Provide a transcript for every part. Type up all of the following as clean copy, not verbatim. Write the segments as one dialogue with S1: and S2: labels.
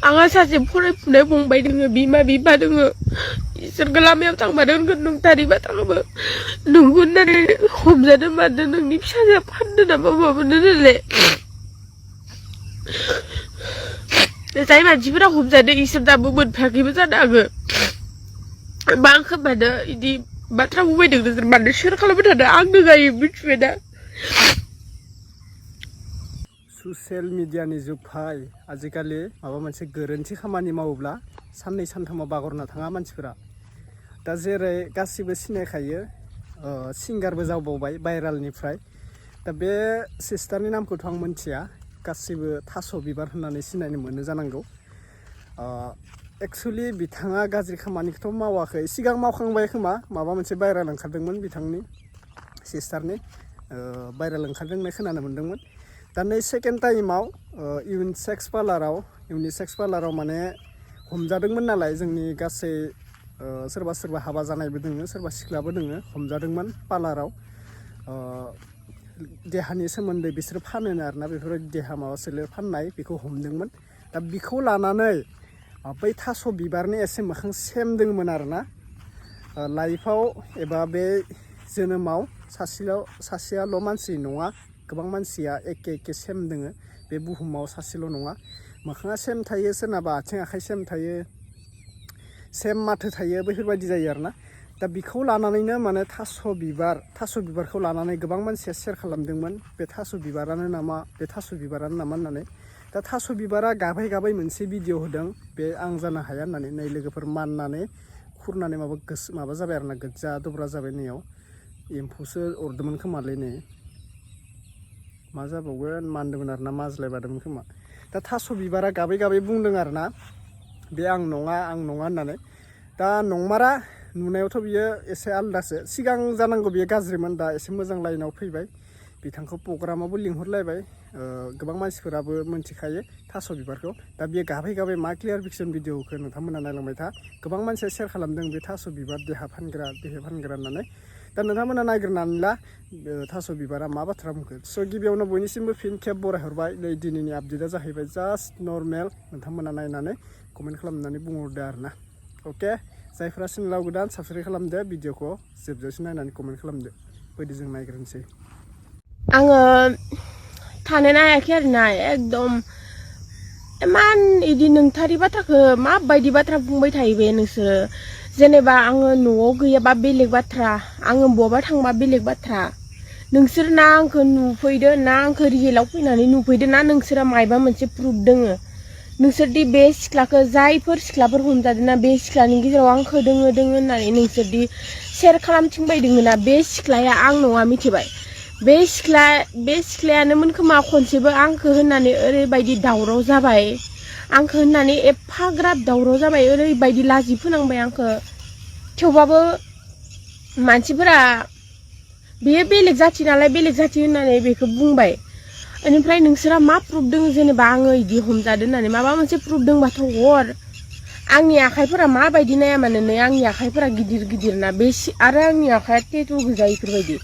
S1: आंहा सासे फरायफुनाय फंबाय दोङो बिमा बिफा दोङो इसोरखौ लामायाव थांबानो होनगोन नंथारैबा थाङोबो नंगौ होननानै हमजादों मादों नोंनि फिसाजोआ फानदों नामा माबानो नालाय जाय मानसिफोरा हमजादों इसोर दाबो मोनफायाखैबो जानो हागौ मा आंखौ मानो बिदि बाथ्रा बुंबाय नोंसोर मानो शेयार खालामबाय थादों आंनो गायो मिथिबाय दा
S2: ससियेल मिडियानि जुग फाय आजिखालि माबा मोनसे गोरोन्थि खामानि मावोब्ला साननै सानथामाव बागरना थाङा मानसिफोरा दा जेरै गासिबो सिनायखायो सिंगारबो जाबावबाय भाइरालनिफ्राय दा बे सिस्टारनि नामखौथ' आं मिथिया गासिबो थास' बिबार होननानै सिनायनो मोनो जानांगौ एक्सुवेलि बिथाङा गाज्रि खामानिखौथ' मावाखै सिगां मावखांबाय खोमा माबा मोनसे भाइराल ओंखारदोंमोन बिथांनि सिस्टारनि भाइराल ओंखारदों होननाय खोनानो मोन्दोंमोन दा नै सेकेन्ड टाइमाव इउनिसेक्स पार्लाराव माने हमजादोंमोन नालाय जोंनि गासै सोरबा सोरबा हाबा जानायबो दोङो सोरबा सिख्लाबो दोङो हमजादोंमोन पार्लाराव देहानि सोमोन्दै बिसोर फानोनो आरोना बेफोरबायदि देहा माबा सोलेर फाननाय बेखौ हमदोंमोन दा बेखौ लानानै बै थास' बिबारनि एसे मोखां सेमदोंमोन आरोना लाइफआव एबा बे जोनोमाव सासेयाल' मानसि नङा गोबां मानसिया एखे सेम दोङो बे बुहुमाव सासेल' नङा मोखाङा सेम थायो सोरनाबा आथिं आखाइ सेम थायो सेम माथो थायो बेफोरबायदि जायो आरोना दा बेखौ लानानैनो माने थास' बिबारखौ लानानै गोबां मानसिया शेयार खालामदोंमोन बे थास' बिबारानो नामा होननानै दा थास' बिबारा गाबै मोनसे भिडिअ होदों बे आं जानो हाया होननानै नै लोगोफोर माननानै खुरनानै माबा जाबाय आरोना गोजा दब्रा जाबाय नैयाव एम्फौसो अरदोंमोन खोमालै नै मा जाबावगोन मानदोंमोन आरोना माज्लायबादोंमोन खोमा दा थास' बिबारा गाबै बुंदों आरोना बे आं नङा होननानै दा नंमारा नुनायावथ' बियो एसे आलदासो सिगां जानांगौ बियो गाज्रिमोन दा एसे मोजां लाइनाव फैबाय बिथांखौ प्रग्रामावबो लिंहरलायबाय गोबां मानसिफोराबो मिन्थिखायो थास' बिबारखौ दा बियो गाबै मा क्लियारफिकेसन भिडिअखौ नोंथांमोना नायलांबाय था गोबां मानसिया शेयार खालामदों बे थास' बिबार देहा फानग्रा होननानै दा नोंथांमोना नायग्रोनानै ला थास' बिबारा मा बाथ्रा बुंखो स' गिबियावनो बयनिसिमबो फिन खेब बरायहरबाय नै दिनैनि आपडेटआ जाहैबाय जास्ट नर्मेल नोंथांमोना नायनानै कमेन्ट खालामनानै बुंहरदो आरोना अके जायफ्रा चेनेलाव गोदान साबस्क्राइब खालामदो भिडिअखौ जोबजासिम नायनानै कमेन्ट खालामदो बायदि जों नायग्रोनोसै
S1: आङो थानोनो हायाखै आरोना एकदम इमान इदि नोंथारि बाथ्राखौ माबायदि बाथ्रा बुंबाय थायो बे नोंसोरो जेनेबा आङो न'आव गैयाबा बेलेग बाथ्रा आङो बहाबा थांबा बेलेग बाथ्रा नोंसोर ना आंखौ नुफैदो ना आंखौ रियेलाव फैनानै नुफैदो ना नोंसोरा मायबा मोनसे प्रुफ दोङो नोंसोरदि बे सिख्लाखौ जायफोर सिख्लाफोर हमजादों ना बे सिख्लानि गेजेराव आंखौ दोङो होननानै नोंसोरदि शेयार खालामथिंबाय दोङो ना बे सिख्लाया आं नङा मिथिबाय बे सिख्लायानोमोन खोमा खनसेबो आंखौ होननानै ओरैबायदि दावराव जाबाय आंखौ होननानै एफाग्राब दावराव जाबाय ओरैबायदि लाजि फोनांबाय आंखौ थेवबाबो मानसिफोरा बेयो बेलेग जाथि नालाय बेलेग जाथि होननानै बेखौ बुंबाय बेनिफ्राय नोंसोरा मा प्रुफ दङ जेनेबा आङो इदि हमजादों होननानै माबा मोनसे प्रुफ दंबाथ' हर आंनि आखाइफोरा माबायदि नाया मानो नै आंनि आखाइफोरा गिदिर ना बे आरो आंनि आखाइया टेटु गोजा इफोरबायदि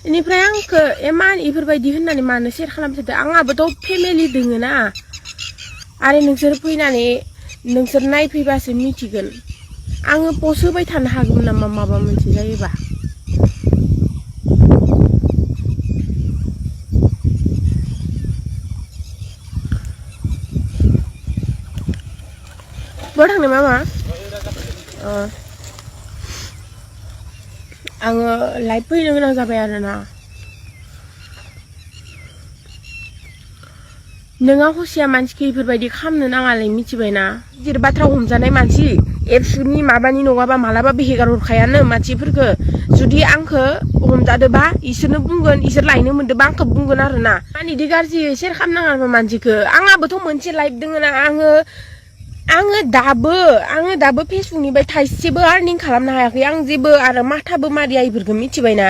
S1: बेनिफ्राय आंखौ इमान इफोरबायदि होननानै मानो शेयार खालामबाय थादों आंहाबोथ' फेमिलि दोङो ना आरो नोंसोर फैनानै नोंसोर नायफैबासो मिथिगोन आङो पस्ट होबाय थानो हागौमोन नामा माबा मोनसे जायोबा बहा थांनो मामा आङो लाइभ फैनो गोनां जाबाय आरोना नोंहा हसिया मानसिखौ इफोरबायदि खालामनो नाङालै मिथिबायना गिदिर बाथ्रा हमजानाय मानसि एबसुनि माबानि नङाबा मालाबाबो हेगार हरखायानो मानसिफोरखौ जुदि आंखौ हमजादोबा इसोरनो बुंगोन इसोर लायनो मोनदोबा आंखौ बुंगोन आरोना आं इदि गाज्रि शेयार खालामनाङा मानसिखौ आंहाबोथ' मोनसे लाइफ दोङो ना आङो दाबो फेसबुकनिफ्राय थाइसेबो आर्निं खालामनो हायाखै आं जेबो आरो माथाबो मारिया इफोरखौ मिथिबायना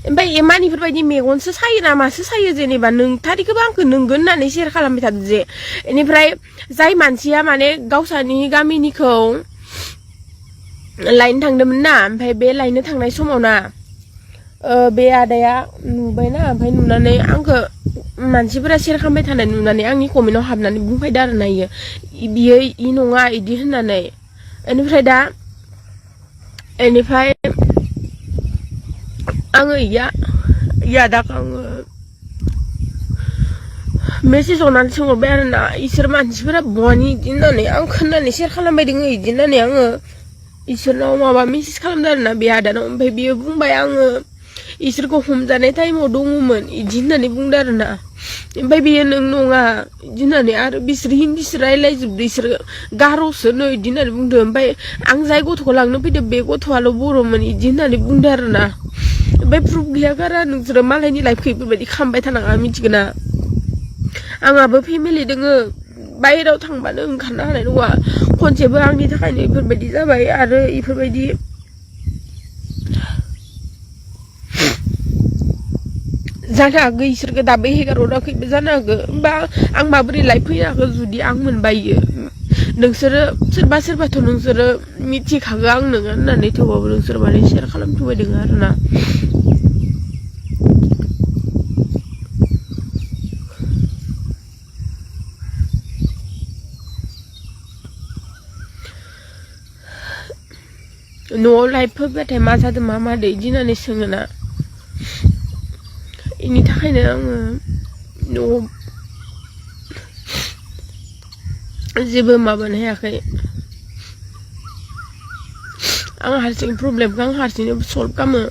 S1: ओमफ्राय इमान इफोरबायदि मेगनसो सायो ना मासो सायो जेनेबा नोंथारिखौबो आंखौ नोंगोन होननानै शेयार खालामबाय थादो जे बेनिफ्राय जाय मानसिया माने गावसानि गामिनिखौ लायनो थांदोंमोन ना ओमफ्राय बे लायनो थांनाय समाव ना बे आदाया नुबायना ओमफ्राय नुनानै आंखो मानसिफोरा शेयार खालामबाय थानाय नुनानै आंनि कमेन्टआव हाबनानै बुंफैदो आरोना बियो इ नङा इदि होननानै बेनिफ्राय आङो आदाखौ आङो मेसेज हरनानै सोंहरबाय आरोना इसोर मानसिफोरा बहानि इदि होननानै आं खोनानै शेयार खालामबाय दोङो इदि होननानै आङो इसोरनाव माबा मेसेज खालामदों आरोना बे आदानाव ओमफ्राय बियो बुंबाय आङो इसोरखौ हमजानाय टाइमाव दङमोन इदि होननानै बुंदों आरोना ओमफ्राय बेयो नों नङा इदि होननानै आरो बिसोर हिन्दीसो रायलायजोबदो इसोर गार'सो नै इदि होननानै बुंदों ओमफ्राय आं जाय गथ'खौ लांनो फैदों बे गथ'आल' बर'मोन इदि होननानै बुंदों आरोना ओमफ्राय प्रुफ गैया गारा नोंसोरो मालायनि लाइफखौ बेफोरबायदि खालामबाय थानाङा मिथिगोना आंहाबो फेमिलि दोङो बाहेराव थांबानो ओंखारनो हानाय नङा खनसेबो आंनि थाखायनो इफोरबायदि जाबाय आरो इफोरबायदि जानो हागौ इसोरखौ दाबो हेगारहराखैबो जानो हागौ होमबा आं माबोरै लाइफ फैयाखै जुदि आं मोनबायो नोंसोरो सोरबाथ' नोंसोरो मिथिखागौ आं नोङो होननानै थेवबाबो नोंसोर माने शेयार खालामफैबाय दोङो आरोना न'आव लाइफ फैबाथाय मा जादों मा मादों इदि होननानै सोङोना इनि थाखायनो आङो न'आव जेबो माबानो हायाखै आं हारसिं प्रब्लेमखौ आं हारसिंनो सल्भ खालामो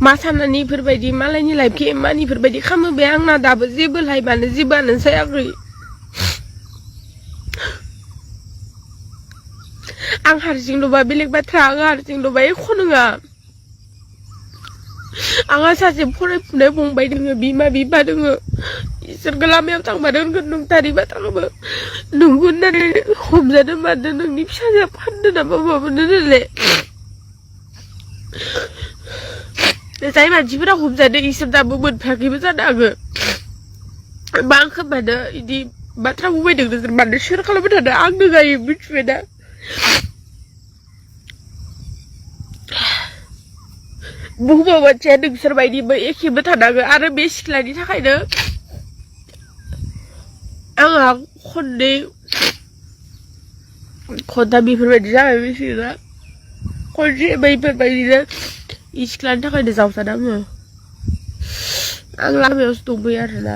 S1: मा साननानै इफोरबायदि मालायनि लाइफखौ इमान इफोरबायदि खालामो बे आंना दाबो जेबो लाइफआनो जेबोआनो जायाखै आं हारसिंल'बा बेलेग बाथ्रा आं हारसिंल'बा एख' नङा आंहा सासे फरायफुनाय फंबाय दोङो बिमा बिफा दोङो इसोरखौ लामायाव थांबानो होनगोन नंथारि बाथ्राखौबो नंगौ होननानै हमजादों मादों नोंनि फिसाजोआ फानदों नामा माबानो होनलाय जाय मानसिफोरा हमजादों इसोर दाबो मोनफेराखैबो जानो हागौ बा आंखौ मानो इदि बाथ्रा बुंबाय दों नोंसोर मानो शेयार खालामबाय थादों आंनो गायो मिथिबायना बुहुमाव मानसिया नोंसोर बायदिबो एखेबो थानांगौ आरो बे सिख्लानि थाखायनो आंहा खनथाम बेफोरबायदि जाबाय मिथिगोना खनसे बैफोरबायदिनो सिख्लानि थाखायनो जावजादों आं लामायावसो दंफैयो आरोना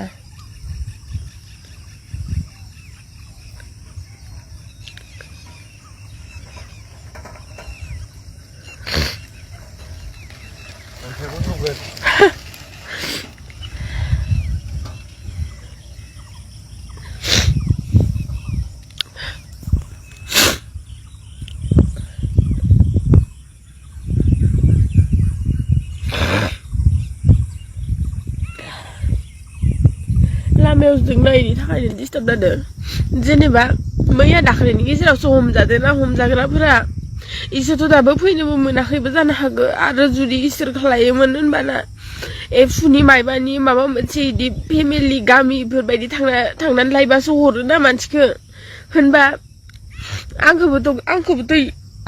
S1: लामायाव जोंनायनि थाखायनो डिस्टार्ब जादों जेनेबा मैया दाखालिनि गेजेरावसो हमजादों ना हमजाग्राफोरा इसोरथ' दाबो फैनोबो मोनाखैबो जानो हागौ आरो जुदि इसोर खालायोमोन होनबाना एबसुनि मायबानि माबा मोनसे इदि फेमिलि गामि बेफोरबायदि थांनानै लायबासो हरोना मानसिखौ होनबा आंखौबोथ'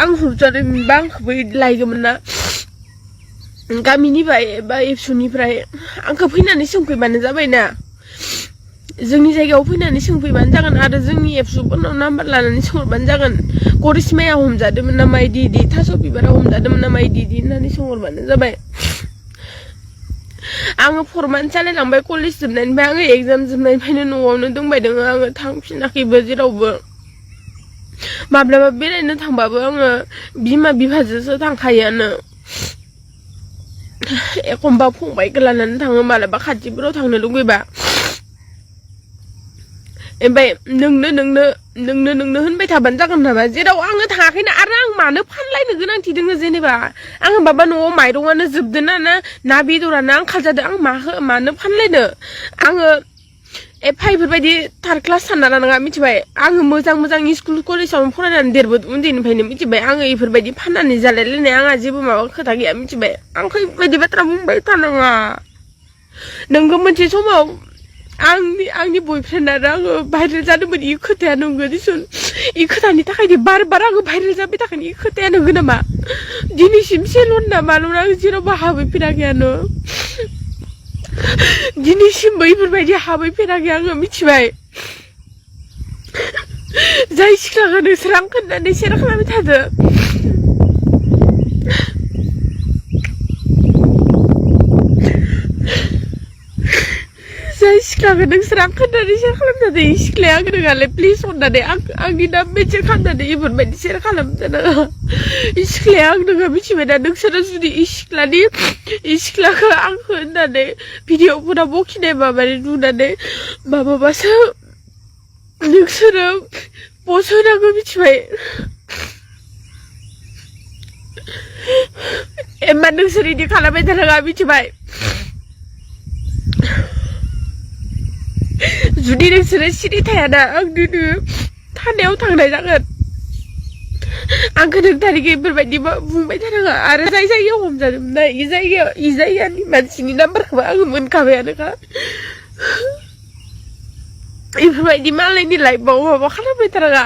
S1: आं हमजादों मोनबा आंखौबो लायगौमोन ना गामिनिफ्राय बा एबसुनिफ्राय आंखौ फैनानै सोंफैबानो जाबायना जोंनि जायगायाव फैनानै सोंफैबानो जागोन आरो जोंनि एबसुफोरनाव नाम्बार लानानै सोंहरबानो जागोन करिश्माया हमजादोंमोन नामा इदि थास' बिबारा हमजादोंमोन नामा इदि होननानै सोंहरबानो जाबाय आङो 4 मान्थ जालायलांबाय कलेज जोबनायनिफ्राय आङो एगजाम जोबनायनिफ्रायनो न'आवनो दंबाय दोङो आङो थांफिनाखैबो जेरावबो माब्लाबा बेरायनो थांबाबो आङो बिमा बिफाजोंसो थांखायोआनो एखमबा फंबायखौ लानानै थाङो मालाबा खाथिफोराव थांनो लुगैबा ओमफ्राय नोंनो होनबाय थाबानो जागोन नामा जेराव आङो थाङाखैना आरो आं मानो फानलायनो गोनांथि दोङो जेनेबा आङो माबा न'आव माइरङानो जोबदों ना बेदरानो आंखाल जादों आं मानो फानलायनो आङो एफा इफोरबायदि थार्ड क्लास सानना लानाङा मिथिबाय आङो मोजां स्कुल कलेजावनो फरायनानै देरबोदों उन्दैनिफ्रायनो मिथिबाय आङो इफोरबायदि फाननानै जालायलायनाय आंहा जेबो माबा खोथा गैया मिथिबाय आंखौ इफोरबायदि बाथ्रा बुंबाय थानाङा नोंगौ मोनसे समाव आंनि बयफ्रेन्ड आरो आङो भाइरेल जादोंमोन इ खोथाया नंगौ दिसुन 이 खोथानि थाखायनो बार आङो भाइरेल जाबाय थाखायनो इ खोथाया नंगौ नामा दिनैसिम सेलुन नामाल' आं जेरावबो हाबैफेराखैयानो दिनैसिमबो इफोरबायदि हाबैफेराखै आङो मिथिबाय जाय सिख्लाखौ नोंसोर आं खोन्थानानै सेयार खालामबाय थादो जाय सिख्लाखौ नोंसोर आं खोन्थानानै सेयार खालामदो इ सिख्लाया आं नोङालै प्लिज अननानै आंनि नाम मेनसन खालामनानै इफोरबायदि सेयार खालामदो नोङो इ सिख्लाया आं नोङो मिथिबाय ना नोंसोरो जुदि इ सिख्लाखौ आंखौ होननानै भिडिअफोराव बखिनाय माबानाय नुनानै माबाबासो नोंसोरो पस्ट होनांगौ मिथिबाय एम्मा नोंसोर इदि खालामबाय थानाङा मिथिबाय जुदि नोंसोरो सिरि थायाना आं दिनै थानायाव थांनाय जागोन आंखौ नोंथांनिखौ बेफोरबायदि बुंबाय थानाङा आरो जाय जायगायाव हमजादोंमोन ना इ जायगानि मानसिनि नाम्बारखौबो आङो मोनखाबायानोखा बेफोरबायदि मालायनि लाइफआव माबा खालामबाय थानाङा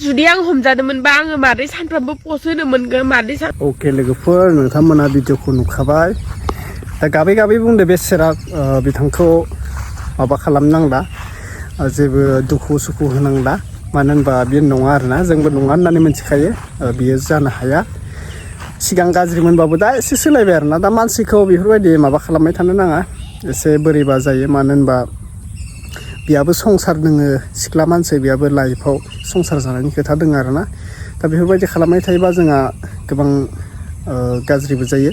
S1: जुदि आं हमजादोंमोनबा आङो मारै सानफ्रामबो पस्ट होनो मोनगोन मारै
S2: अके लोगोफोर नोंथांमोना भिडिअखौ नुखाबाय दा गाबै बुंदो बेसेरा बिथांखौ माबा खालामनांला जेबो दुखु सुखु होनांला मानो होनबा बियो नङा आरोना जोंबो नङा होननानै मिथिखायो बियो जानो हाया सिगां गाज्रिमोनबाबो दा एसे सोलायबाय आरोना दा मानसिखौ बेफोरबायदि माबा खालामबाय थानो नाङा एसे बोरैबा जायो मानो होनबा बियाबो संसार दोङो सिख्ला मानसि बियाबो लाइफआव संसार जानायनि खोथा दङ आरोना दा बेफोरबायदि खालामबाय थायोबा जोंहा गोबां गाज्रिबो जायो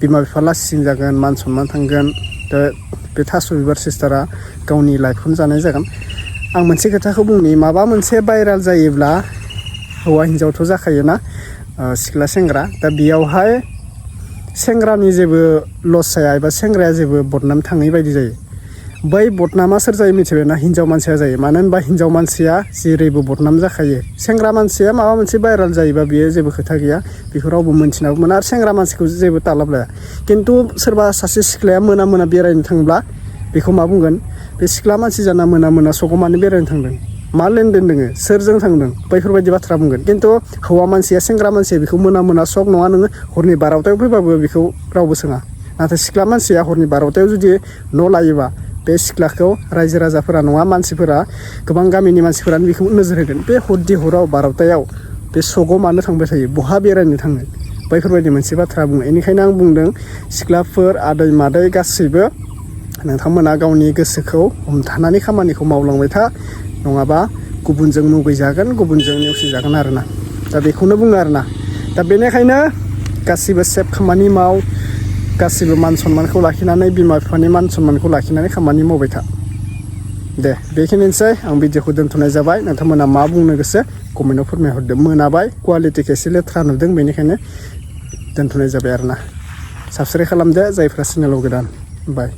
S2: बिमा बिफा लासिं जागोन मान सनमान थांगोन दा बे थास' बिबार सिस्टारा गावनि लाइफखौनो जानाय जागोन आं मोनसे खोथाखौ बुंनि माबा मोनसे भाइराल जायोब्ला हौवा हिन्जावथ' जाखायोना सिख्ला सेंग्रा दा बेयावहाय सेंग्रानि जेबो लस जाया एबा सेंग्राया जेबो बदनाम थाङै बायदि जायो बै बदनामा सोर जायो मिथिबायना हिन्जाव मानसिया जायो मानो होनबा हिन्जाव मानसिया जेरैबो बदनाम जाखायो सेंग्रा मानसिया माबा मोनसे भाइराल जायोबा बियो जेबो खोथा गैया बेखौ रावबो मोनथिनाबो मोना आरो सेंग्रा मानसिखौ जेबो तालाब लाया खिन्थु सोरबा सासे सिख्लाया मोना बेरायनो थांब्ला बेखौ मा बुंगोन बे सिख्ला मानसि जाना मोना सगाव मानो बेरायनो थांदों मा लेनदेन दोङो सोरजों थांदों बैफोरबायदि बाथ्रा बुंगोन खिन्थु हौवा मानसिया सेंग्रा मानसिया बेखौ मोना सक नङा नोङो हरनि 12टायाव फैबाबो बेखौ रावबो सोङा नाथाय सिख्ला मानसिया हरनि 12टायाव जुदि न' लायोबा बे सिख्लाखौ रायजो राजाफोरा नङा मानसिफोरा गोबां गामिनि मानसिफोरानो बेखौ नोजोर होगोन बे हराव 12टायाव बे सगाव मानो थांबाय थायो बहा बेरायनो थाङो बैफोरबायदि मोनसे बाथ्रा बुङो बेनिखायनो आं बुंदों सिख्लाफोर आदै मादै गासैबो नोंथांमोना गावनि गोसोखौ हमथानानै खामानिखौ मावलांबाय था नङाबा गुबुनजों मुगैजागोन गुबुनजों नेवसिजागोन आरोना दा बेखौनो बुङो आरोना दा बेनिखायनो गासिबो सेफ खामानि माव गासिबो मान सनमानखौ लाखिनानै बिमा बिफानि मान सनमानखौ लाखिनानै खामानि मावबाय था दे बेखिनिसै आं भिडिअखौ दोनथ'नाय जाबाय नोंथांमोना मा बुंनो गोसो कमेन्टआव फोरमायहरदो मोनाबाय कुवालिटिखौ एसे लेथ्रा नुदों बेनिखायनो दोनथ'नाय जाबाय आरोना साबस्क्राइब खालामदो जायफ्रा चेनेलाव गोदान बाय